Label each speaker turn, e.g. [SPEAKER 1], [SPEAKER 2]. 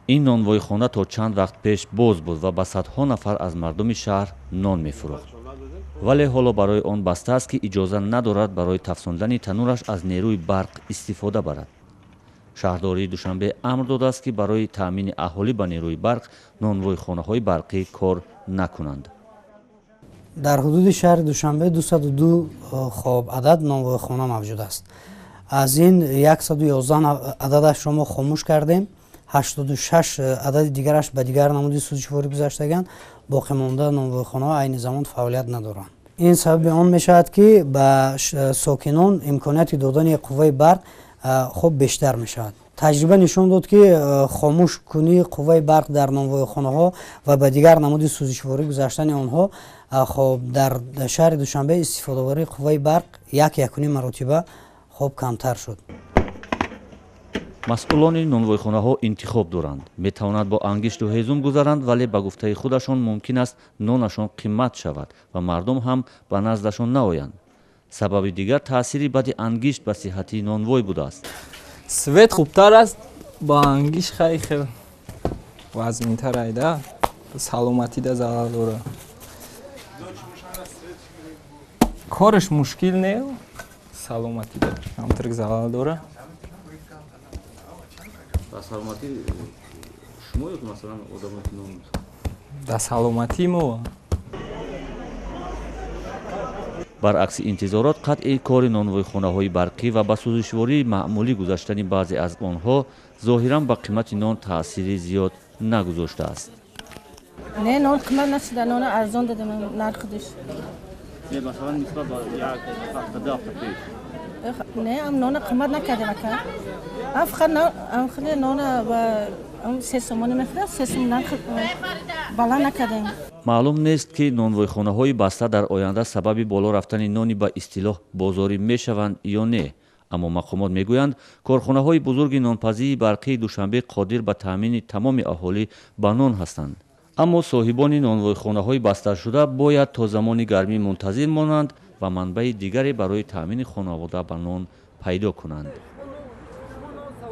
[SPEAKER 1] Ин нонвойхона то чанд вақт пеш боз буд ва ба садҳо нафар аз мардуми шаҳр нон мефурӯхт. Вале ҳоло барои он баста аст, ки иҷоза надорад барои тафсондани танураш аз нерӯи барқ истифода барад. Шаҳрдории Душанбе амр додааст, ки барои таъмини аҳолӣ ба нерӯи барқ нонвойхонаҳои барқӣ кор накунанд.
[SPEAKER 2] Дар ҳудуди шаҳри Душанбе 202 хоб адад нонвойхона мавҷуд аст. Аз ин 111 ададашро мо хомӯш кардем, 86 адади дигараш ба дигар намуди сӯзишворӣ гузаштаганд. Боқимонда нонвойхонаҳо айни замон фаъолият надоранд. Ин сабаби он мешавад, ки ба сокинон имконияти додани қувваи барқ хуб бештар мешавад. Таҷриба нишон дод, ки хомӯшкунии қувваи барқ дар нонвойхонаҳо ва ба дигар намуди сӯзишворӣ гузаштани онҳо хоб дар шаҳри Душанбе истифодабарии қувваи барқ 1-1.5 маротиба хоб камтар шуд.
[SPEAKER 1] Масъулони нонвойхонаҳо интихоб доранд. Метавонанд бо ангишту ҳезум гузаранд, вале ба гуфтаи худашон мумкин аст нонашон қимат шавад ва мардум ҳам ба наздашон наоянд. Сабаби дигар таъсири бади ангишт ба сиҳатии нонвой будааст.
[SPEAKER 3] Свет хубтар аст, ба ангишт хеле хел вазминтар айда, саломатида залал дорад. Кораш мушкил не, саломатида камтар залал дорад.
[SPEAKER 1] Ба саломатии шумо ё масалан одамое ки нон?
[SPEAKER 3] Да саломатии мо.
[SPEAKER 1] Баръакси интизорот, қатъи кори нонвойхонаҳои барқӣ ва ба сӯзишвории маъмулӣ гузаштани баъзе аз онҳо зоҳиран ба қимати нон таъсири зиёд нагузоштааст.
[SPEAKER 4] Не, нон қимат нашуда, нона арзон дадем нархдиш.
[SPEAKER 1] Не, масалан нисбат ба як ҳафта, ду ҳафта пеш.
[SPEAKER 4] Не, ам нона қимат накардем ака. Ам фақат ам хеле нона ба ам 3 сомонӣ мехӯрад, 3 сом нарх баланд накардем.
[SPEAKER 1] Маълум нест, ки нонвойхонаҳои баста дар оянда сабаби боло рафтани нони ба истилоҳ бозорӣ мешаванд ё не. Аммо мақомот мегӯянд, корхонаҳои бузурги нонпазии барқии Душанбе қодир ба таъмини тамоми аҳолӣ ба нон ҳастанд. Аммо соҳибони нонвойхонаҳои басташуда бояд то замони гармӣ мунтазир монанд ва манбаи дигаре барои таъмини хонавода ба нон пайдо кунанд.